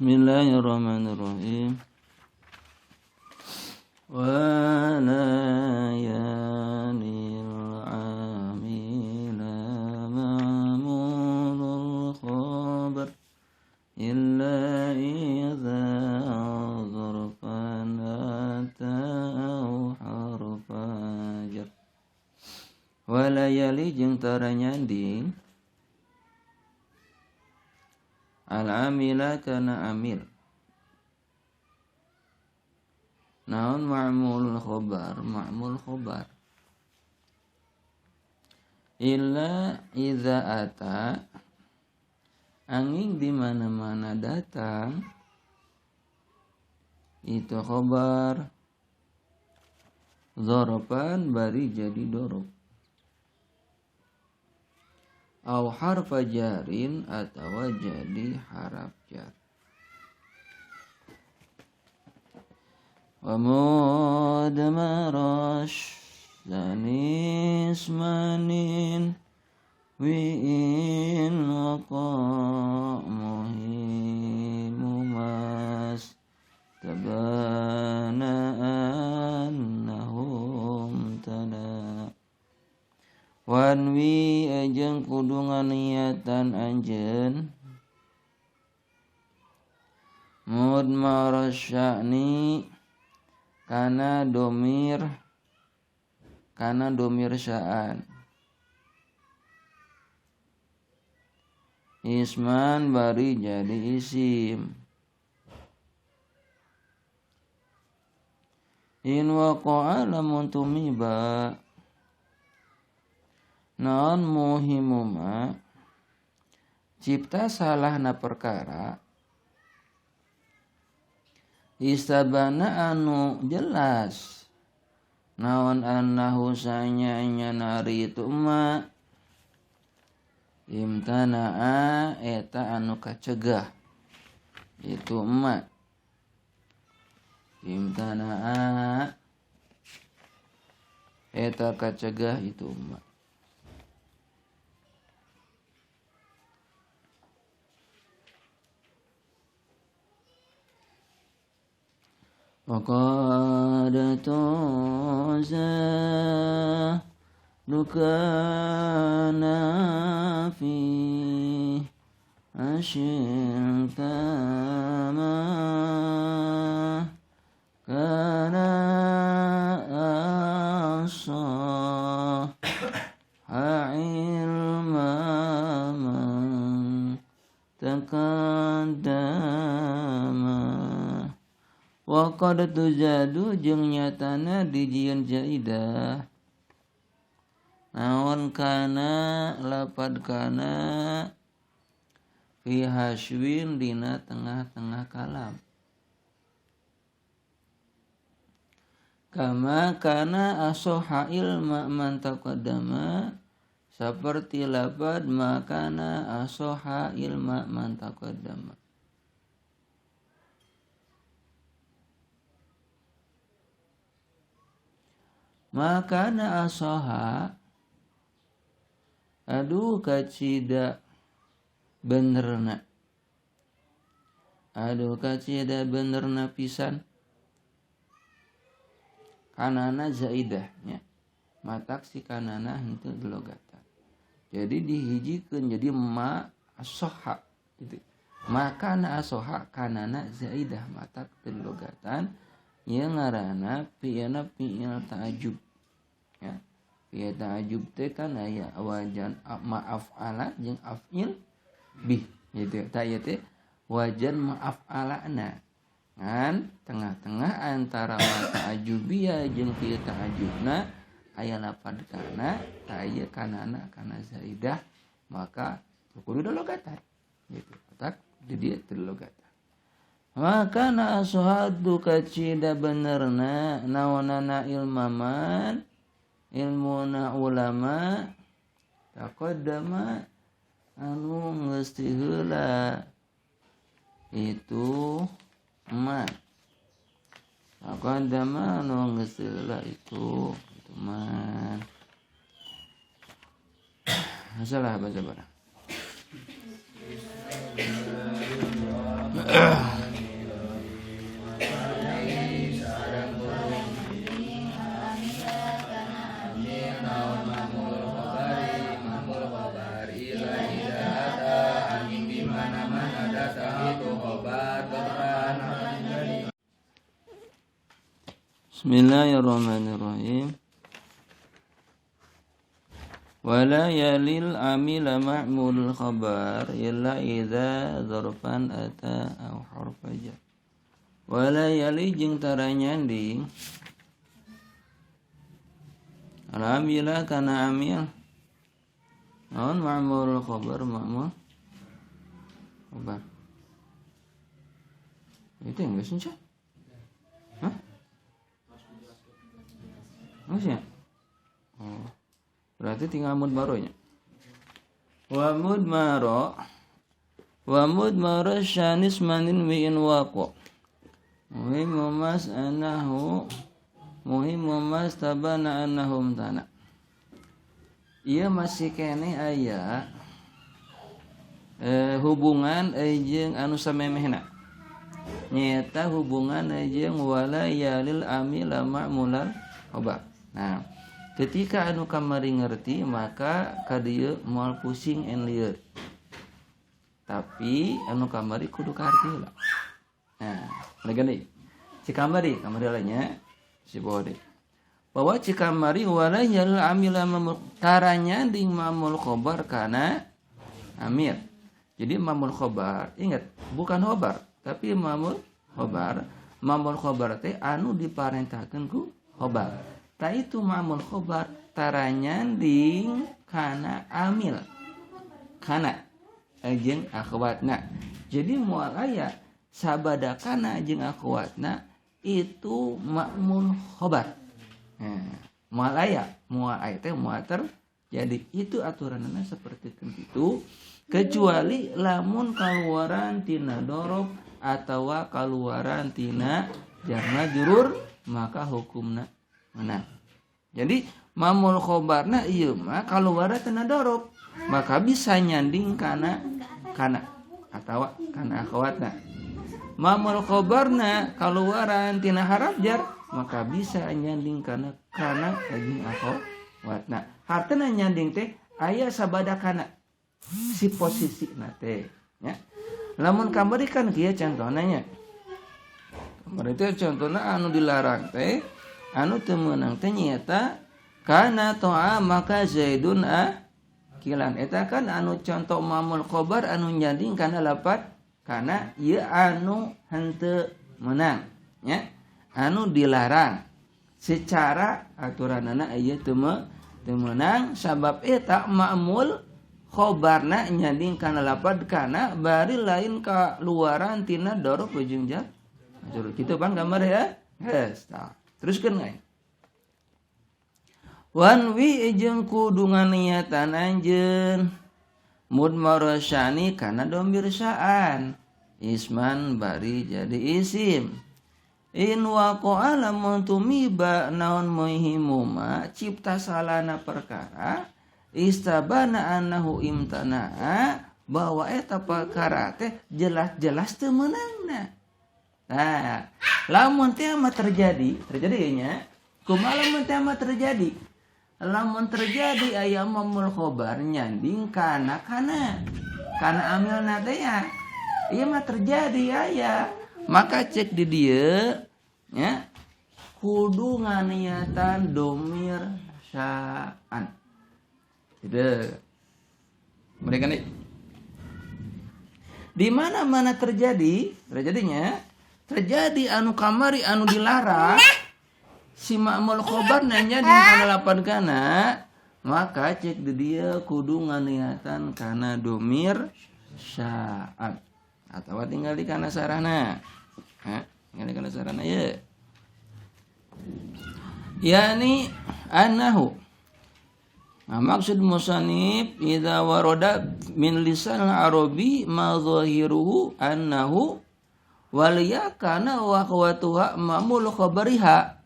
Bismillahirrahmanirrahim. Wa la yanil amila ma'mulul khabar illa idza zarfan ata aw harfa jar. Wa la yali jeung tara nyanding al-amila kana amil. Naon ma'mul khobar, ma'mul khobar. Illa iza ata, angin di mana-mana datang itu khobar zoropan bari jadi dorob. Au harfa jarin atau jadi haraf jar. Wa mudmarash zanismanin wi'in waqa muhimu mas tabana annahum tala. Wanwi ejeng kudu nganiatan anjeun mudmar sya'ni kana domir sya'an isman bari jadi isim. In waqa'a lamun tumiba naon muhimuma cipta salahna perkara istabana anu jelas naon annahu sanya nari itu ma imtana'a eta anu kacegah itu ma imtana'a eta kacegah itu ma. Waqad tuzadu kana fi ashin kama kana asah ilma man taqaddama. Wa qad tuzadu jeung nyatana dijieun zaidah naon kana lapad kana fi haswin dina tengah-tengah kalam kama kana asoha ilma man taqaddama seperti lapad makana asoha ilma man taqaddama. Makana asoha aduh kacida benerna, aduh kacida benerna pisan kanana zaidahnya matak si kanana henteu dilogatan. Jadi dihijikeun jadi ma asoha gitu. Makana asoha kanana zaidah matak dilogatan. Ya ngaranna fi'ilna fi'il ta'ajub. Ya. Fi'il ta'ajub teh kan aya wajan ma'af ala jeung af'il bih gitu. Tah ieu teh wajan ma'af alana. Ngan tengah-tengah antara ma ta'ajubiyah jeung fi'il ta'ajubna aya lapad kana, tah ieu kanana kana zaidah maka kudu dilogatan gitu. Tak di dieu teu dilogatan. Maka na asuhadu kacida benerna naonana ilmaman ilmuna ulama taqaddama anu geus ti heula itu ma taqaddama anu geus ti heula itu ma. Masalah baca bara. Bismillahirrahmanirrahim. Wala yalil amila ma'mul khabar illa idza dzarfan ata aw harfa jar. Wala yali jeung tara nyanding al amila kana amil naon ma'mul khabar ma'mul khabar. Itu yang geus encan? Hah? Geus ya? Oh. Berarti tinggal mudmaronya. Wa mudmaro syanis manin wi'in waqo. Muhimmu mas anahu muhimmu mas tabana anahum tanah. Ia masih kene aya hubungan jeung anu samemehna. Nyata hubungan jeung wala yalil amila ma'mulal khobar. Nah, ketika anu kamari ngerti maka ka dieu moal pusing en lieur. Tapi anu kamari kudu kaharti heula. Nah, mereka deui. Cikamari, kamari lainnya si bode. Bahwa cikamari wala yal amila taranya ding mamul khobar kana amir. Jadi mamul khobar, ingat, bukan khobar, tapi mamul khobar. Mamul khobar teh anu diparentahkeun ku khobar. Ta itu mamul khobar taranya ding kana amil. Kana jeung akhwatna. Jadi moal aya sabada kana jeung akhwatna itu makmul khobar. Nah, moal aya, moal aya teh moal terjadi. Itu aturanna seperti itu kecuali lamun kaluaran tina dorob atawa kaluaran tina jar majrur maka hukumna menang. Jadi mamul khobarna ieu mah kaluaran tina dorob maka bisa nyanding kana kana atawa kana akhwatna. Mamul khobarna kaluaran tina haraf jar maka bisa nyanding kana kana jeung akhwatna. Hartena nyanding teh aya sabada kana si posisina teh nya. Lamun kamari kan kieu contohna nya. Kamari teh contohna anu dilarang teh anu teu meunang teh nyaeta kana to'a maka Zaidun a kilan. Eta kan anu contoh mamul khobar anu nyanding kana lapat kana ieu anu henteu meunang nya, anu dilarang secara aturanana ieu teu meunang sabab eta ma'mul khobarna nyanding kana lapad kana bari lain kaluaran tina dorob jeung jar majrur. Kitu pan gambar ya. Geus tah. Teruskeun we. Wan wi jeung kudu nganiatan anjeun mudmar syani kana domir sa'an isman bari jadi isim. In waqa'a lamun tumiba naon muhimuma cipta salana perkara istabana annahu imtana'a bahwa eta perkara teh jelas-jelas teu meunangna. Nah, lamun teh mah terjadi nya kumaha lamun teh mah terjadi? Lamun terjadi aya mamul khobar nyanding kana kana kana amilna teh ya. Ieu mah terjadi aya. Maka cek di dieu nya kudu nganiatan domir sa'an. Gitu. Mereka nih di mana-mana terjadi anu kamari anu dilarang si ma'mul khobar nanya di kana lapan kana maka cek di dieu kudu nganiatan kana domir sa'an atau tinggal di kana sarana. Ha, tinggal di kana sarana ye. Yani annahu. Nah, maksud musanib idza warada min lisan al-arabi ma zahiruhu annahu waliyakana wa akhwatuha ma'mul khabariha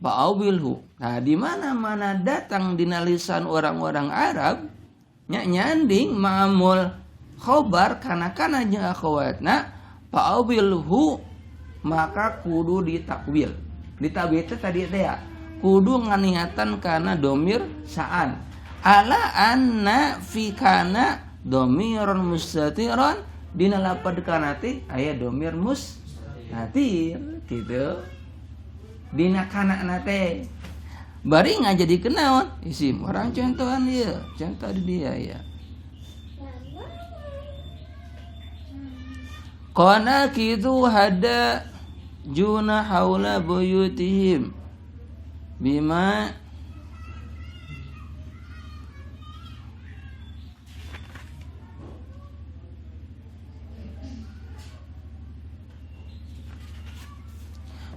ba'awilhu. Nah, di mana-mana datang dina lisan orang-orang Arab nya nyanding ma'mul khobar kana-kana jeung akhwatna fa'awilhu maka kudu ditakwil. Ditakwil teh tadi teh ya kudu nganiatan kana domir sa'an. Ala anna fi kana domirun mustatiran dina lapad kana teh aya domir mustatir gitu. Dina kana teh. Bari ngajadikeun naon? Isim. Orang contohan ieu, contoh di dia ya. Qana kitu hada juna haula buyutihim bima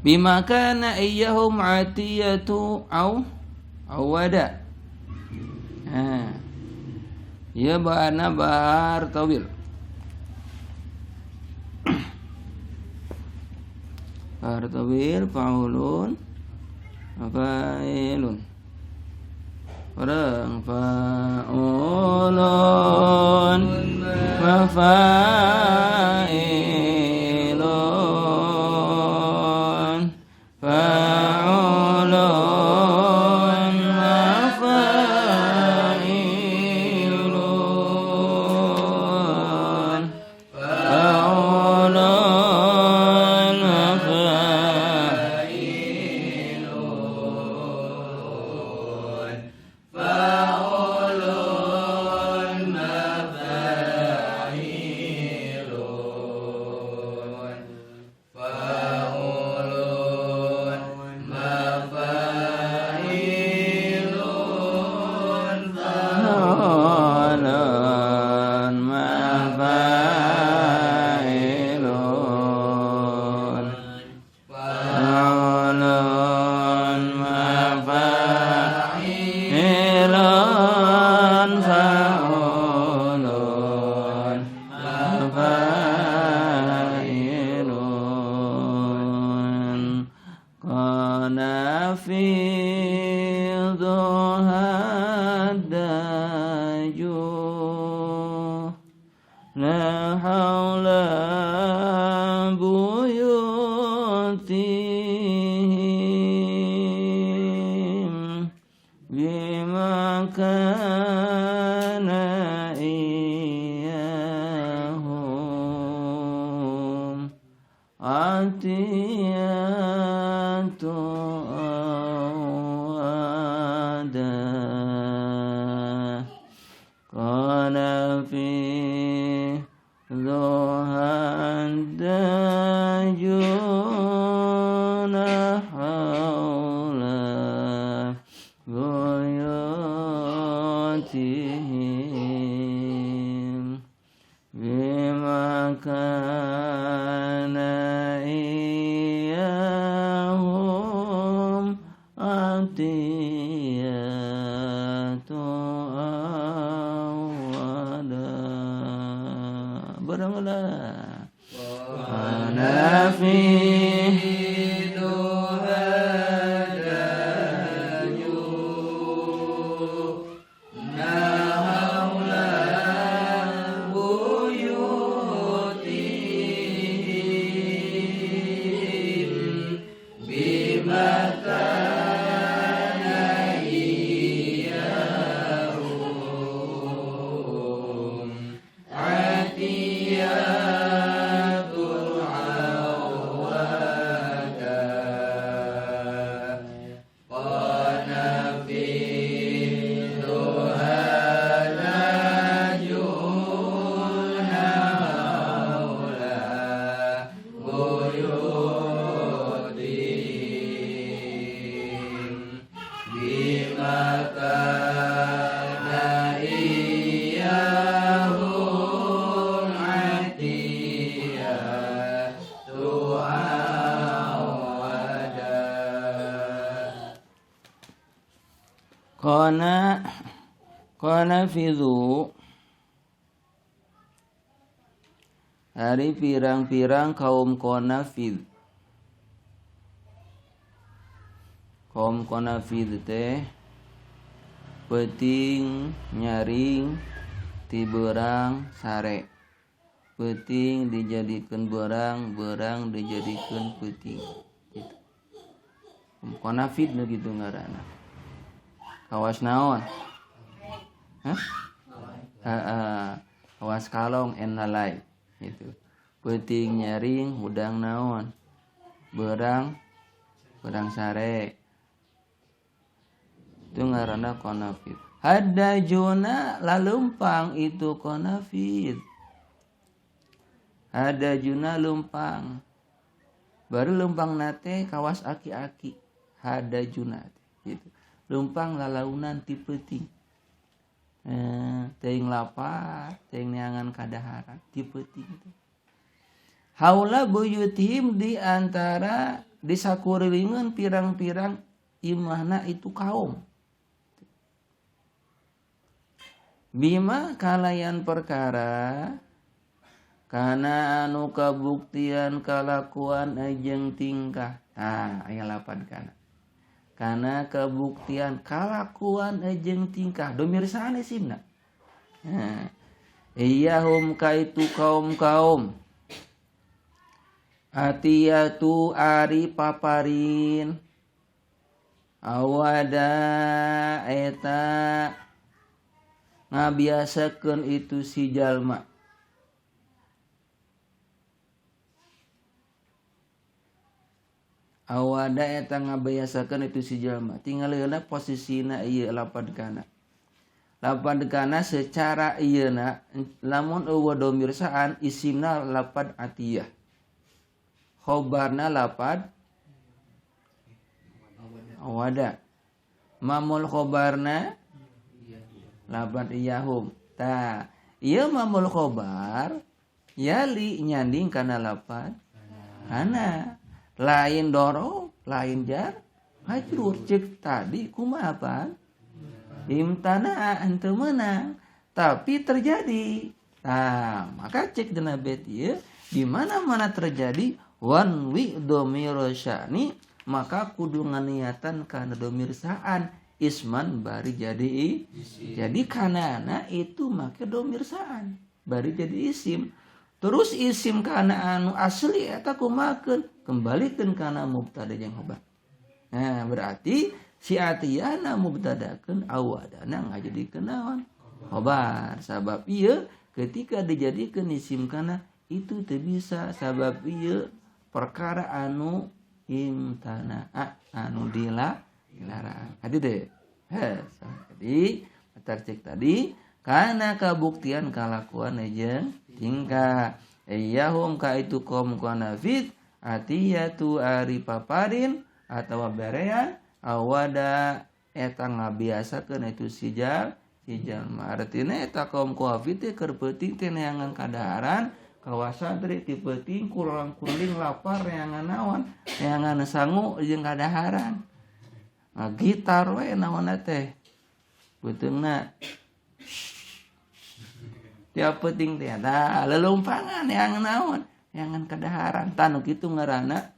bima kana iyyahum atiyatu au awada. Ha. Ya ba'ana bahar tawil. Bahar tawil fa'ulun fa'ilun. Barang fa'ulun fa'ilun fa'ulun mafa'ilun fa'ulun mafa'ilun fa'ulun mafa'ilun fa'ulun mafa'ilun fa'ulun mafa'ilun fa'ulun mafa'ilun fa'ulun mafa'ilun qana fi dhuhadaju la hawla buyutihim bima kana iyyahum atiyatu awada qala fi dhuhadajuna hawla buyutihim bima kana iyyahum atiyatu awada. Bermula ana fi Qana fidhu hari pirang-pirang kaum qonafid. Kaum qonafid teh peuting nyaring ti beurang sare. Peuting dijadikeun beurang, beurang dijadikeun peuting. Gitu. Kaum qonafid nu kitu ngaranna. Kawas naon? Hah? Kawas kalong enalai gitu. Peuting nyaring hudang naon? Beurang Kurang sare. Itu ngaranna qanafid. Hadajuna lalempang itu qanafid. Hadajuna lempang. Baru lempang nate kawas aki-aki. Hadajuna gitu. Lempang lalaunan ti peuting. Teuing lapar, teuing neangan kadaharan ti peuting teh. Haula buyutihim di antara disakurilingan pirang-pirang imahna itu kaum. Bima kalayan perkara kana anu kabuktian kalakuan jeung tingkah. Tah aya lapan kana. Kana kabuktian kalakuan jeung tingkah domir sanes isimna. Nah, iyahum kaitu kaum-kaum. Atiyatu ari paparin awada eta ngabiasakeun itu si jalma. Awada eta ngabiasakeun itu si jalma. Tinggal posisina ieu lapad kana. Lapad kana secara ieuna lamun eueuh domir saan isimna lapad atiyah. Khobarna lapad awada. Mamul khobarna lapad iyahum. Ta, ieu mamul khobar yali nyanding kana lapad kana. Lain doro, lain jar, majrur. Cek tadi kumaha pan? Imtana henteu meunang, tapi terjadi. Tah, maka cek dina bait ieu di mana-mana terjadi wan wi domir sya'ni maka kudu nganiatan kana domir sa'an isman bari jadi jadi kanana itu make domir sa'an bari jadi isim. Terus isim kana anu asli eta kumakeun kembalikeun kana mubtada jeung khobar. Nah, berarti si atiyana mubtadakeun awadana ngajadikeun naon? Khobar. Sabab ieu ketika dijadikeun isim kana itu teu bisa sabab ieu perkara anu imtana anu dilarang. Hadi deh. Jadi matar cek tadi kana kabuktian kalakuan jeung tingkah. Iyahum ka itu kaum qanafid atiyatu ari paparin atawa berean awada eta ngabiasakeun itu sijal jalma. Artina eta kaum qanafid teh keur peuting teh neangan kadaharan kawasan teh ti peuting kurang-kuring lapar neangan naon neangan sangu jeung kadaharan. Gitar we naonna teh peuteungna tiap peuting teh da lelumpangan neangan naon neangan kadaharan tanu kitu ngaranna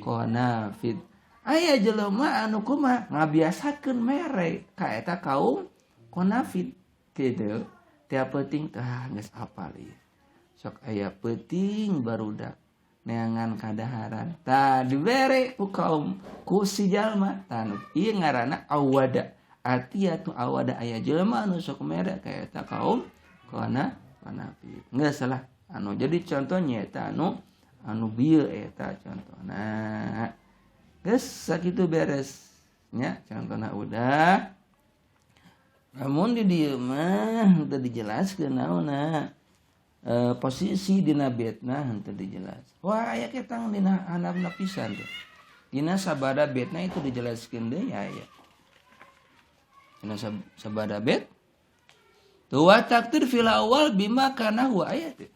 qanafid. Aya jelema anu kumaha ngabiasakeun mere ka eta kaum qanafid kitu tiap peuting teh geus apal ieu sok aya peuting barudak neangan kadaharan tah dibere ku kaum ku si jalma tanu ieu ngaranna awada atiyatu awada aya jelema anu sok mere ka eta kaum qanafid geus salah anu jadi contohnya eta anu bieu eta contohna geus sakitu beres nya contohna udah. Namun di dieu mah teu dijelaskeun naonna posisi dina betna henteu dijelas. Wah aya ketang dina handapna pisan teh. Dina sabada betna itu dijelaskeun deui aya. Dina sabada bet wa takdir fil awal bima kana huwa aya teh.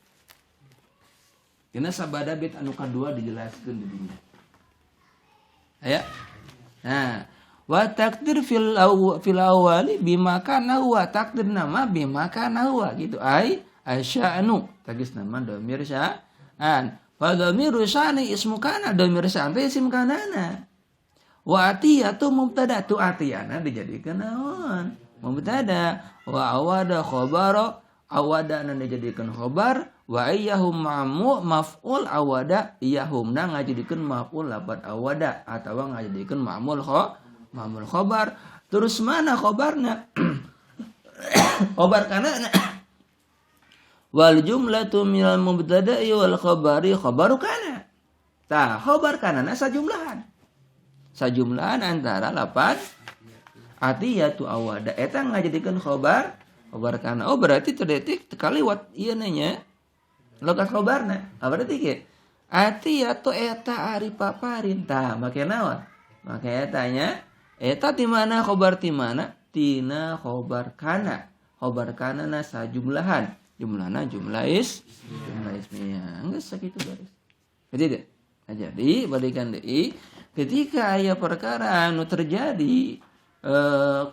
Dina sabada bet anu kadua dijelaskeun di dinya. Aya. Nah, wa takdir fil awali bima kana huwa takdir nama bima kana huwa gitu. Ai asya'nu tagis nama dhamir sya'an. Fa dhamiru sya'ni ismu kana dhamir sya'an teh isim kanana. Wa atiyatu mubtada tu atiyana dijadikeun naon? Mubtada. Wa awada khabara awada na dijadikeun khabar wa iyyahum ma'mu maf'ul awada iyyahum na ngajadikeun maf'ul lapat awada atawa ngajadikeun ma'mul ma'mul khabar. Terus mana khabarna? Khabar kana wal jumlatu minal mubtada'i wal khabari khabaru kana. Tah khabar kana na sajumlahan. Sajumlahan antara lapad atiyatu awada eta ngajadikeun khobar khobar kana. Oh berarti terdetik kaliwat ieu nya logat khobarna. Ah berarti kieu atiyatu eta ari paparin tah make naon? Make eta nya eta di mana khobar ti mana? Tina khobar kana. Khobar kana na sajumlahan. Jumlahna jumlah is jumlah ismiyah. Geus sakitu beres. Jadi deh. Nah, jadi balikan deui ketika aya perkara anu terjadi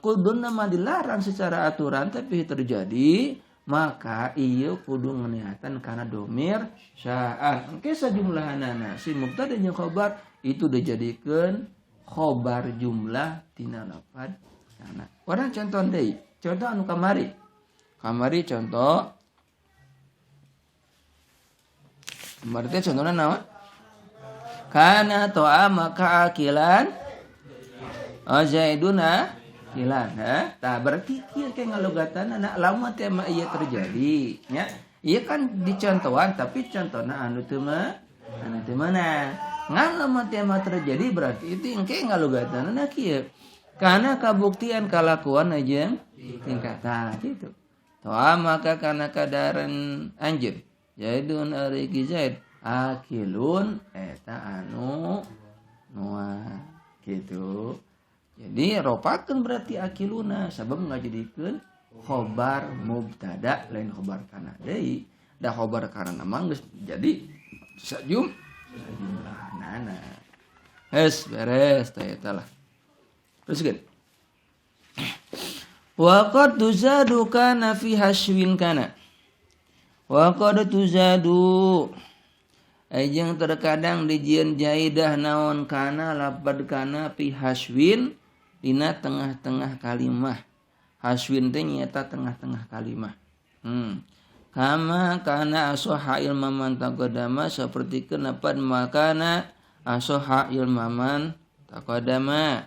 kuduna mah dilarang secara aturan tapi terjadi maka ieu kudu ngeniatan kana domir sya'an. Engke sajumlahanana si mubtada jeung khobar itu dijadikeun khobar jumlah tina lapad kana. Urang contoh deui, contoh anu kamari. Kamari contoh berarti contohna naon? Kana to'ama ka'akilan zaiduna kilan. Ha? Tah berarti kieu ke ngalogatana na lamun teh mah ieu terjadi nya. Ieu kan dicontohan tapi contohna anu teu mah anu teu meunang. Ngan lamun teh mah terjadi berarti itu engke ngalogatana na kieu. Kana kabuktian kalakuan jeung tingkatan gitu. To'ama ka kana kadaran anjeun. Zaidun ari Zaid akilun eta anu noa gitu. Jadi ropakeun berarti akiluna sabab ngajadikeun khobar mubtada lain khobar kana deui. Da khobar kana mah geus jadi sajumlahanana. Geus beres tah eta lah. Teruskeun. Wa qad tuzadu kana fi haswin kana. Wa qad tuzadu jeung terkadang dijieun jaidah naon kana lapad kana fi haswin dina tengah-tengah kalimah. Haswin teh nyaeta tengah-tengah kalimah. Kama kana asoha ilma man taqaddama saperti lapad makana asoha ilma man taqaddama.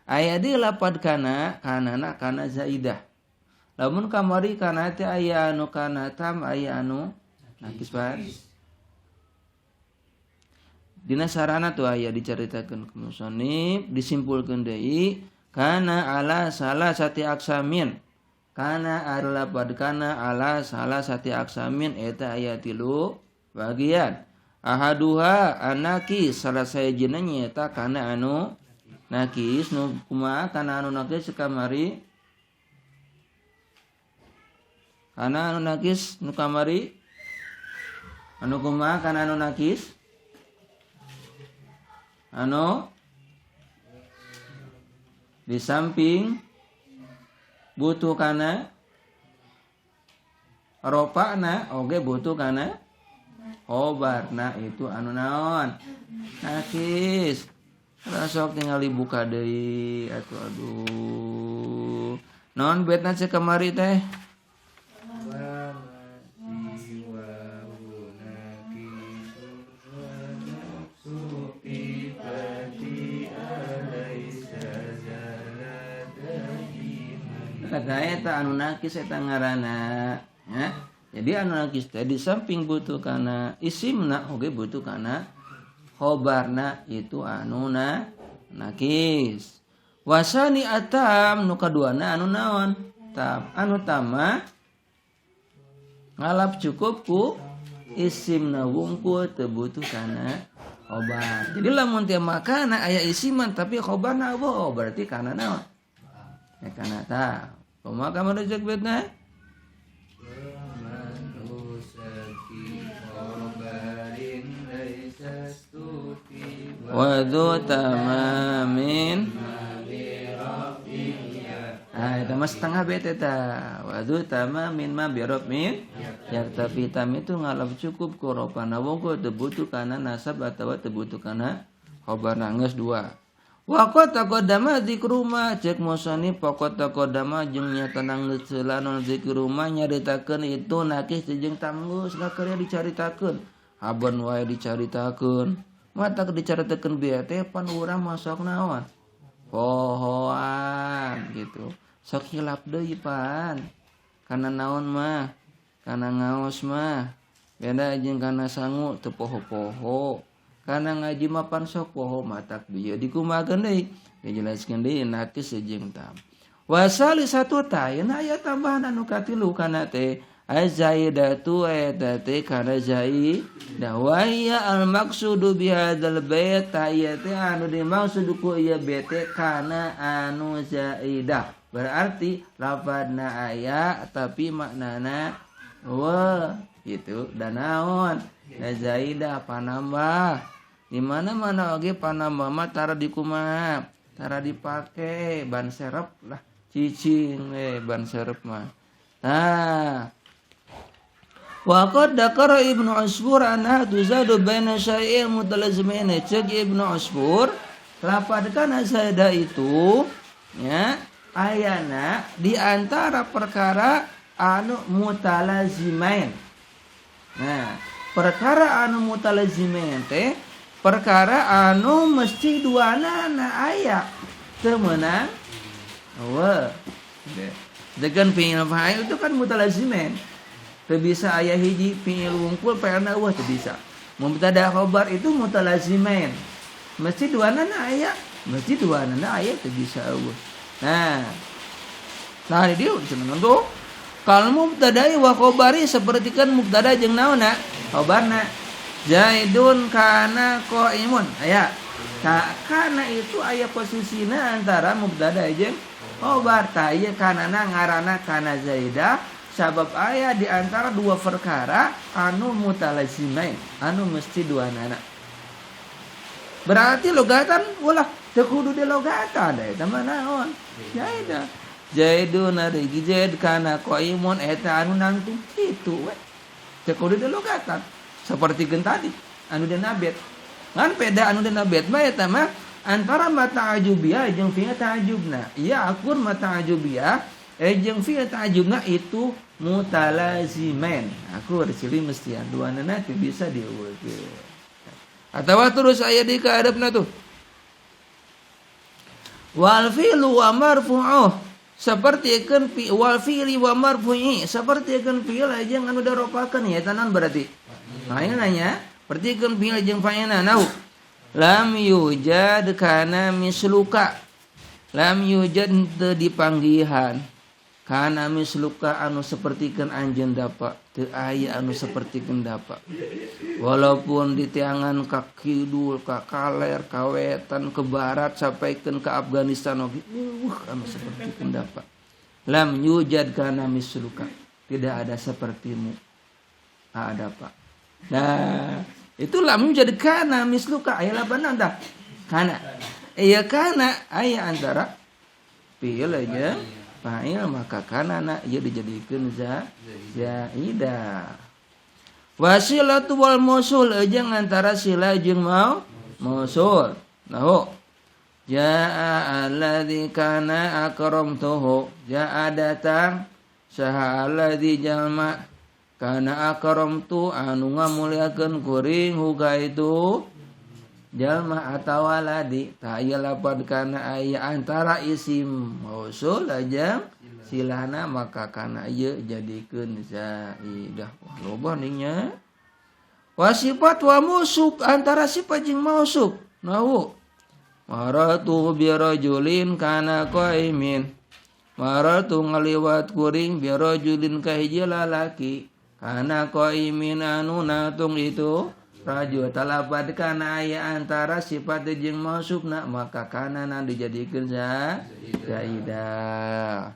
Aya di lapad kana kanana kana zaidah. Lamun kamari kana teh aya anu kana tam aya anu nakis pan. Dina sarana tuh aya dicaritakeun ku musannif disimpulkeun deui kana ala salah sati aksamin. Kana lapad kana ala salah sati aksamin eta aya tilu bagian. Ahaduha anaki salah sajina nyaeta kana anu nakis nu kumaha kana anu nakis kamari kana anu nakis nu kamari anu kumaha kana anu nakis anu di samping butuh kana ropana oge butuh kana khobarna itu anu naon nakis. Rasok tinggal dibuka deui atuh aduh naon betna cek kamari teh kata eta anu nakis eta ngaranna ya. Jadi anu nakis teh di samping butuh kana isimna oge butuh kana khobarna itu anu nakis. Wasani atam nu kaduana anu naon? Tam anu tama ngalap cukup ku isimna wungkul teu butuh kana khobar. Jadi lamun teu makana aya isiman tapi khobarna eueuh berarti kana naon? Ya kana ta. Kumaha kamari cek betna? Wadu tamamin. Ah, itu mah setengah bait eta. Wadu tamamin ma bi min yaktafi tam itu ngalap cukup ku ropana wungkul teu butuh kana nasab atawa teu butuh kana khobarna geus dua. Wa qad taqaddama dzikruma cek musannif pokok taqaddama jeung nyata geus heula non dzikruma nyaritakeun itu nakis jeung tam geus ngakeurnya dicaritakeun. Haban wae dicaritakeun. Mata dicaritakeun bieu teh pan urang masok naon? Pohoan gitu. Sok hilap deui pan. Kana naon mah? Kana ngaos mah. Beda jeung kana sangu teu poho-poho. Kana ngaji mah pan sok poho matak bieu dikumahakeun deui. Dijelaskeun deui nakis jeung tam. Wasali satu tayna aya tambahan anu katilu kana teh azaidatu eta teh kana zaidah wa hiya al maqsudu bi hadzal bait teh anu dimaksud ku ieu bait kana anu zaidah. Berarti lafadna aya tapi maknana wa gitu dan naon da zaidah panambah. Di mana-mana oge panambah mah tara dikumaha, tara dipake ban serep lah. Cicing ban serep mah. Nah, wa qad dzakara Ibnu Usfur anna tuzadu baina syai'il mutalazimain. Cek Ibnu Usfur lapad kana zaidah itu ya ayana di antara perkara anu mutalazimain. Nah, perkara anu mutalazimain teh perkara anu mesti duanana aya teu meunang. Wah, dengan fi'il fa'il itu kan mutalazimain. Teu bisa aya hiji fi'il wungkul fa'ilna eueuh teu bisa. Mubtada khabar itu mutalazimain. Mesti duanana aya, mesti duanana aya teu bisa eueuh. Nah, nah di dieu cenah tuh. Kal mubtada'i wa khabari seperti kan mubtada jeung naonna? Khabarna. Zaidun kana qaimun. Aya. Kana itu aya posisina antara mubtada jeung khabar. Tah ieu kanana ngaranna kana zaidah sabab aya di antara dua perkara anu mutalazimain, anu mesti duanana. Berarti logatan ulah teu kudu di logatan da eta mah naon? Zaidah. Zaidun ari zaid kana qaimun eta anu nangtung kitu we. Teu kudu di logatan. Seperti gen tadi anu dina bet. Ngan beda anu dina bet mah eta mah antara mata ajubiyah jeung fi'il ta'ajubna. Iya akur mata ajubiyah jeung fi'il ta'ajubna itu mutalazimain. Akur silih mestian duanana teu bisa dieuweukeun. Atawa terus aya di kaharepna tuh. Wal fi'lu wa marfu'uh seperti keun fi wal fi'li wa marfu'i seperti keun fi'il jeung anu daropakeun ya tanan berarti. Fa'ilna nya berarti keun fi'il jeung fa'ilna nau. Lam yujad kana misluka. Lam yujad teu dipanggihan. Kana misluka anu sapertikeun anjeun dapa, teu aya anu sapertikeun dapa. Walaupun ditiangan ka kidul, ka kaler, ka wetan, ke barat sampaikeun ka Afghanistan oge, anu sapertikeun dapa. Lam yujad kana misluka. Tidak ada sepertimu. Ada apa? Nah, itu lam yujad kana misluka aya laban dah. Kana. Iya kana aya antara fi'il aja fa'il maka kanana ieu dijadikeun zaidah. Wasilatu wal mausul jeung antara sila jeung mausul. Nahu jaa alladzi kana akramtuhu. Jaa datang saha alladzi jalma kana akramtu anu ngamuliakeun kuring huga itu jalma atawa ladi. Tah ieu lapad kana aya antara isim mausul aja silahna maka kana ieu jadikeun zaidah. Wah loba nya. Wasifat wa mausuf antara sifat jeung mausuf. Nahu maratu bi rajulin kana qaimin. Maratu ngaliwat kuring bi rajulin ka hiji lalaki kana qaimin anu natung itu rajul. Talapad kana aya antara sifat jeung mausufna maka kana dijadikeun zaidah.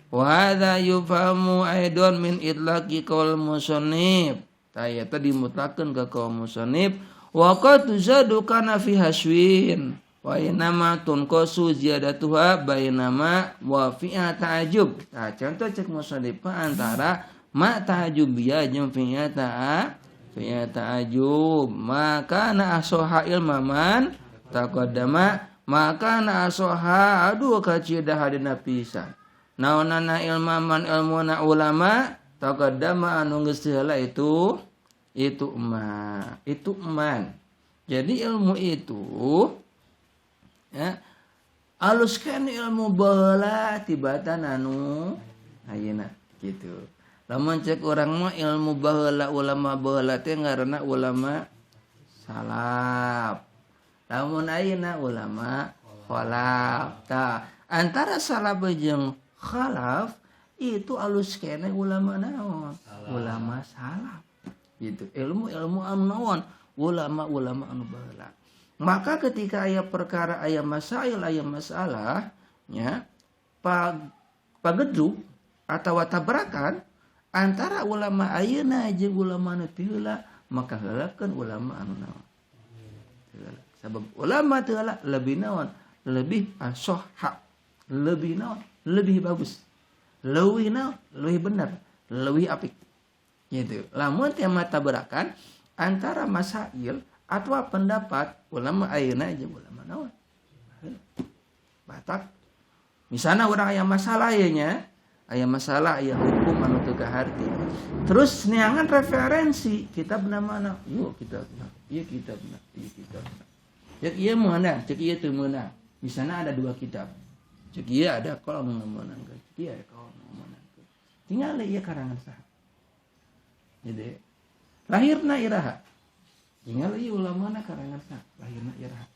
Wa hadza yufhamu aidan min itlaqi qaul musannif. Tah eta dimutlakeun ka qaul musannif wa qad tuzadu kana fi haswin wa inama tunqasu ziyadatuha bainama wa fi'a ta'ajub. Tah contoh cek musannif antara ma ta'ajubiyah jeung fi'a ta'ajub. Maka na asoha ilmaman taqaddama maka na asoha aduh kacida hadina pisan. Naonana ilmaman ilmuna ulama taqaddama anu geus heula itu ma itu man. Jadi ilmu itu ya aluskan ilmu baheula tibatan anu ayeuna gitu. Lamun cek urang mah ilmu baheula ulama baheula teh ngaranna ulama Salaf. Lamun ayeuna ulama khalaf. Tah, antara salaf jeung khalaf itu alus keneh ulama naon? Ulama salaf. Gitu. Ilmu-ilmu anu naon? Ulama-ulama anu baheula. Maka ketika aya perkara, aya masail, aya masalah nya pagedrug atau tabrakan antara ulama ayeuna jeung ulama anu ti heula, maka heulakeun ulama anu naon? Heula. Sabab ulama teu heula lebih naon? Lebih asoha, lebih naon? Lebih bagus. Leuwih naon? Leuwih bener, leuwih apik. Gitu. Lamun teh tabrakan antara masail atau pendapat ulama ayeuna jeung ulama naon? Batak. Misalnya orang aya masalah ye nya, aya masalah, aya hukum anu teu kaharti. Terus neangan referensi kitabna mana? Yuk kitabna, ieu kitabna, ieu kitabna. Cek ieu meunang, cek ieu teu meunang. Misalnya ada dua kitab. Cek ieu ada kaul anu meunangkeun, cek ieu ada kaul anu meunangkeun. Tinggal ieu karangan saha. Jadi lahirna iraha. Tinggal ieu ulamana karangan saha, lahirna iraha.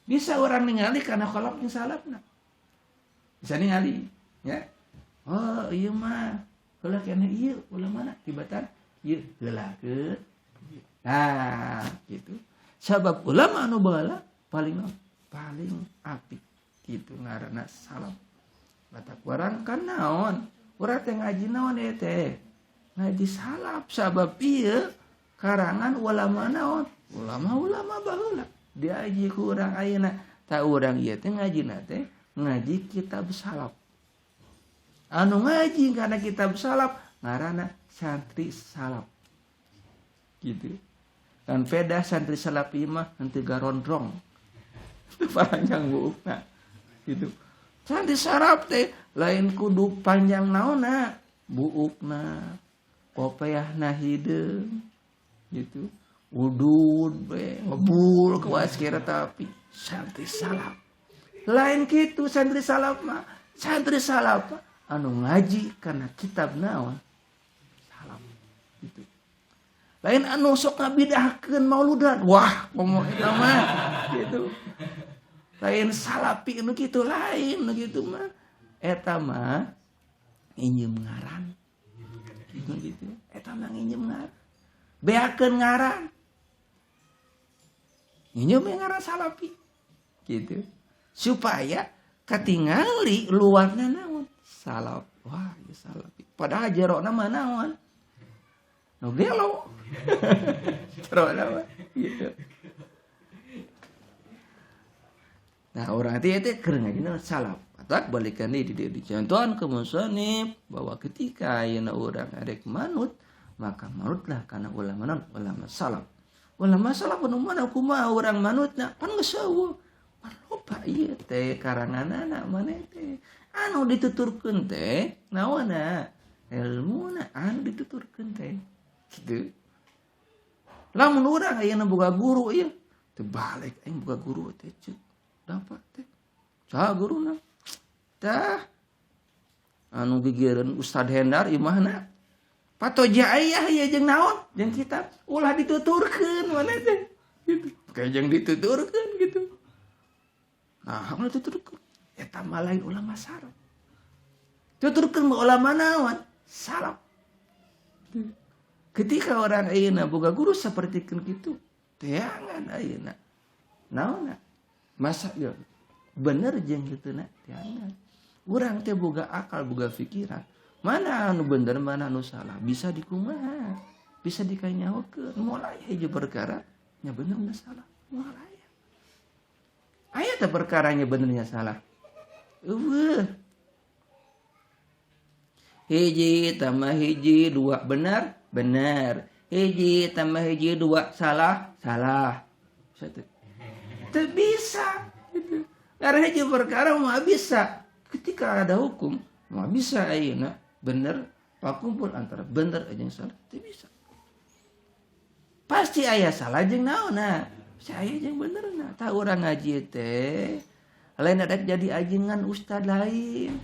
Bisa orang ningali karena khalaf jeung salafna. Bisa ningali, ya. Oh, ieu mah heula keneh ieu ulamana tibatan ieu heulakeun. Nah, gitu. Sabab ulama anu baheula paling paling apik gitu ngaranna salaf. Batak urang kan naon? Urang teh ngaji naon ieu teh? Ngaji salaf sabab ieu karangan ulama naon? Ulama-ulama baheula. Diaji ku urang ayeuna. Tah urang ieu teh ngajina teh ngaji kitab salaf. Anu ngaji karena kitab salaf ngaranna santri salaf. Gitu. Kan beda santri salaf ieu mah henteu garondrong. Teu panjang buukna. Gitu. Santri salaf teh lain kudu panjang naonna, buukna, kopeahna hideung. Gitu. Udud be ngebul kuas kira tapi santri salaf. Lain kitu santri salaf mah. Santri salaf mah anu ngaji karena kitab naon? Salaf. Gitu. Lain anu sok ngabidahkeun mauludan. Wah, ngomong eta mah gitu. Lain salafi nu kitu, lain nu kitu mah. Eta mah nginjem ngaran. Gitu gitu. Eta mah nginjem ngaran. Beakeun ngaran. Nginjem ngaran salafi. Gitu. Supaya katingali luarna naon? Salaf. Wah, ieu salafi. Padahal jerona mah naon? Nu gelo. Jerona mah gitu. Nah, orang teh teh keur ngaji salaf. Atak balikan deui di dieu dicontohan ke musannif bahwa ketika ayeuna urang arek manut, maka manutlah kana ulama naon? Ulama salaf. Ulama salaf anu mana kumaha urang manutna? Pan geus eueuh. Pan loba ieu teh karanganana maneh teh. Anu dituturkeun teh naonna? Ilmuna anu dituturkeun teh. Gitu. Lamun urang ayeuna boga guru ieu, teu balik aing boga guru teh ceuk. Dapat teh. Saha guruna? Tah. Anu gigireun Ustad Hendar imahna. Patoja ayah ieu jeung naon? Jeung kitab. Ulah dituturkeun maneh teh. Gitu. Kayak jeung dituturkeun gitu. Nah, ulah dituturkeun. Eta mah lain ulama salaf. Tuturkeun mah ulama naon? Salaf. Ketika orang ayeuna boga guru sapertikeun kitu, teangan ayeuna. Naonna? Masa ya bener jeung kitu na teangan. Urang teh boga akal, boga pikiran. Mana anu bener, mana anu salah, bisa dikumaha, bisa dikanyahokeun. Mulai hiji perkara nya bener nya salah, mulai. Aya teh perkaranya benernya salah. Eueuh. Hiji tambah hiji dua benar, benar. Hiji tambah hiji dua salah, salah. Satu. Teu bisa gitu. Karena hiji perkara mah bisa. Ketika ada hukum mah bisa ayeuna bener pakumpul antara bener jeung salah teu bisa. Pasti aya salah jeung naonna. Saya jeung benerna. Tah urang ngaji teh lain rek jadi ajengan ustad lain.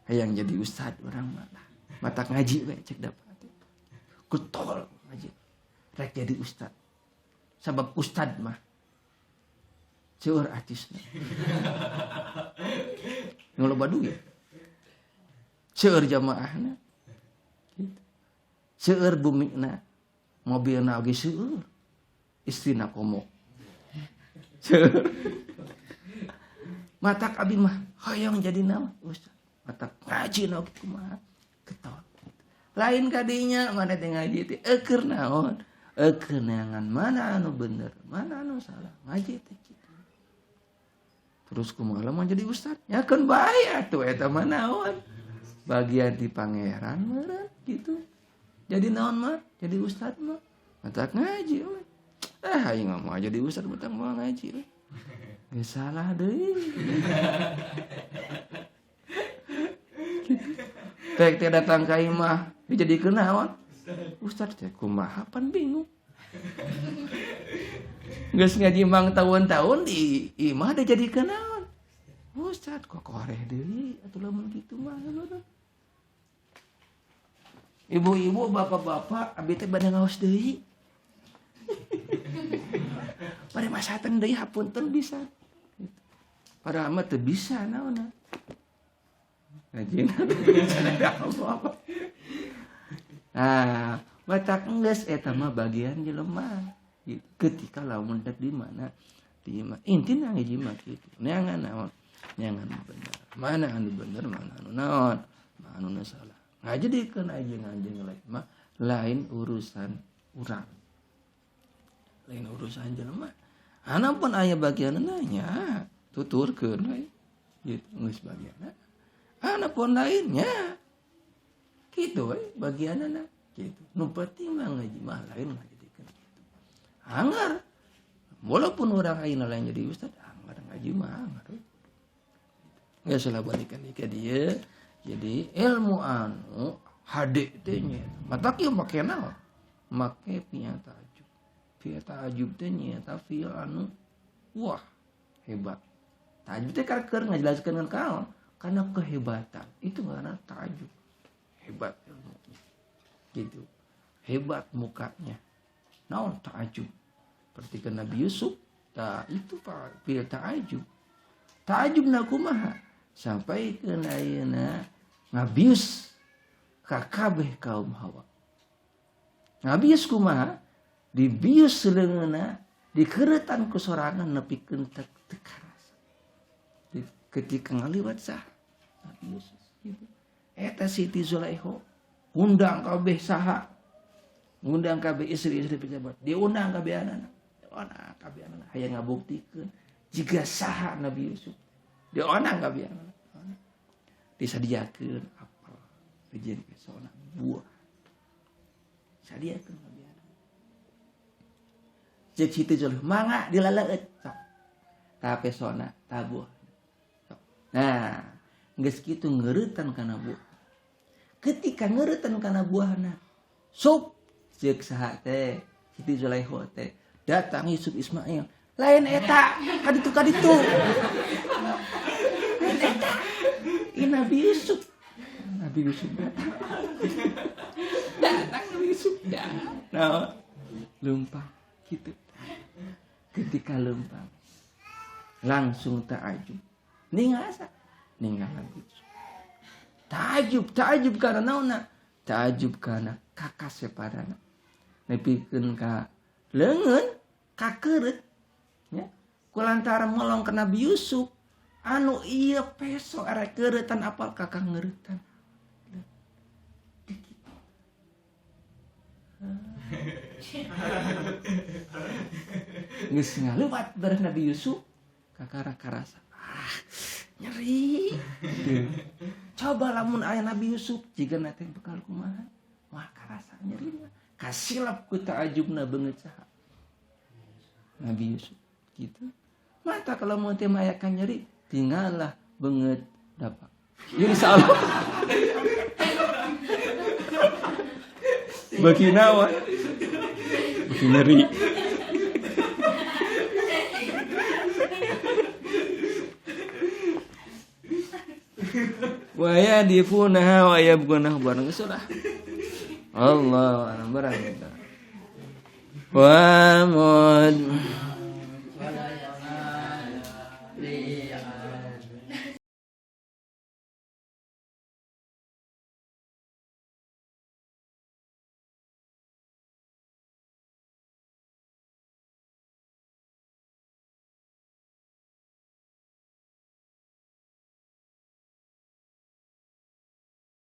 Hayang jadi ustad urang mah. Matak ngaji we cek dapat. Getol ngaji. Rek jadi ustad. Sabab ustad mah seueur artisna. Nu loba duit. Seueur jamaahna. Gitu. Seueur bumina, mobilna oge seueur. Istrina komo. Seueur. Matak abi mah hoyong jadi naon ustad. Matak ngaji na oge kumaha. Ketot. Lain kadinya mana teh ngaji teh eueur naon? Eueur neangan mana anu bener, mana anu salah. Ngaji teh kitu. Terus kumaha lamun jadi ustad? Nya keun bae atuh eta mah naon? Bagian ti pangeran meureun gitu. Jadi naon mah? Jadi ustad mah. Matak ngaji we. Ah aing mah moal jadi ustad matak moal ngaji we. Geus salah deui. Tek teh datang ka imah dijadikeun naon? Ustad teh kumaha pan bingung. Geus ngaji mang tahun-tahun di imah dijadikeun naon? Ustad kok koreh deui atuh lamun kitu mah. Ibu-ibu, bapak-bapak abi teh bade ngaos deui. Bade masaten deui hapunten bisa. Padahal mah teu bisa naonna. Ngajina teu bisa apa-apa. Nah, batak geus eta mah bagian jelema. Gitu. Ketika lamun dek di mana? Di imah. Intina ngaji mah kitu. Neangan naon? Neangan bener. Mana anu bener, mana anu naon? Mana anu salah. Ngajadikeun aja anjing lain mah lain urusan urang. Lain urusan jelema. Ana pun aya bagianna nya tuturkeun we. Gitu geus bagianna. Ana pun lainnya. Kitu we bagianna gitu. Nu penting mah ngaji mah lain ngajadikeun kitu. Anggar walaupun urang ayeuna lain jadi ustad, anggar ngaji mah anggar. Geus lah balikan ka dieu. Jadi ilmu anu hade teh nya matak ieu make naon? Make pia ta'ajub. Pia ta'ajub teh nyaeta fiil anu wah hebat. Ta'ajub teh keur ngajelaskeun ka naon? Karena kehebatan. Itu karena ta'ajub. Hebat ilmunya. Gitu. Hebat mukanya. Naon ta'ajub? Seperti ke Nabi Yusuf, tah itu fiil ta'ajub. Ta'ajubna kumaha? Sampai ke ayeuna ngabius ka kabeh kaum Hawa. Ngabius kumaha? Dibius leungeunna, dikeureutan ku sorangan nepikeun teu karasa. Ketika ngaliwat sah Nabi Yusuf gitu. Eta Siti Zulaikha undang kabeh saha? Ngundang kabeh istri-istri pejabat, diundang kabeh anak-anak. Diundang kabeh anak-anak hayang ngabuktikeun jiga saha Nabi Yusuf. Diundang kabeh anak. Disadiakeun apel, dijieun pesona buah. Sadiakeun kabeh anak. Ceuk Siti Zulaikha mangga dilaleueut sok. Tah pesona, tah buah. Sok. Nah, geus kitu ngeuretan kana buah. Ketika ngeuretan kana buahna, sok ceuk saha teh Siti Zulaikha teh datang Yusuf Ismail. Lain eta, kaditu kaditu. Lain eta. Ini Nabi Yusuf. Nabi Yusuf datang. Datang Nabi Yusuf. Nah, lempang gitu. Ketika lempang langsung ta'ajub. Ninggal asa? Ninggal Nabi Yusuf. Ta'ajub, ta'ajub karena naonna? Ta'ajub karena kakaseparana. Nepikeun ka leungeun kakeureut nya. Kulantaran molong ka Nabi Yusuf anu ieu peso arek keuretan apal kakak ngeuretan. Geus ngalewat bareng Nabi Yusuf kakara karasa. Ah, nyeri. Coba lamun aya Nabi Yusuf jiga teh bekal kumaha? Wah karasa nyerina. Kasilap ku ta'ajubna beungeut saha? Nabi Yusuf gitu. Mata kalau mau teh mayakan nyeri tinggallah beungeut dapat. Insyaallah. Bagi naon? Bagi nyeri. Wa yadifunaha wa yabghunaha bareng sudah. Allah bareng kita. Wa mud.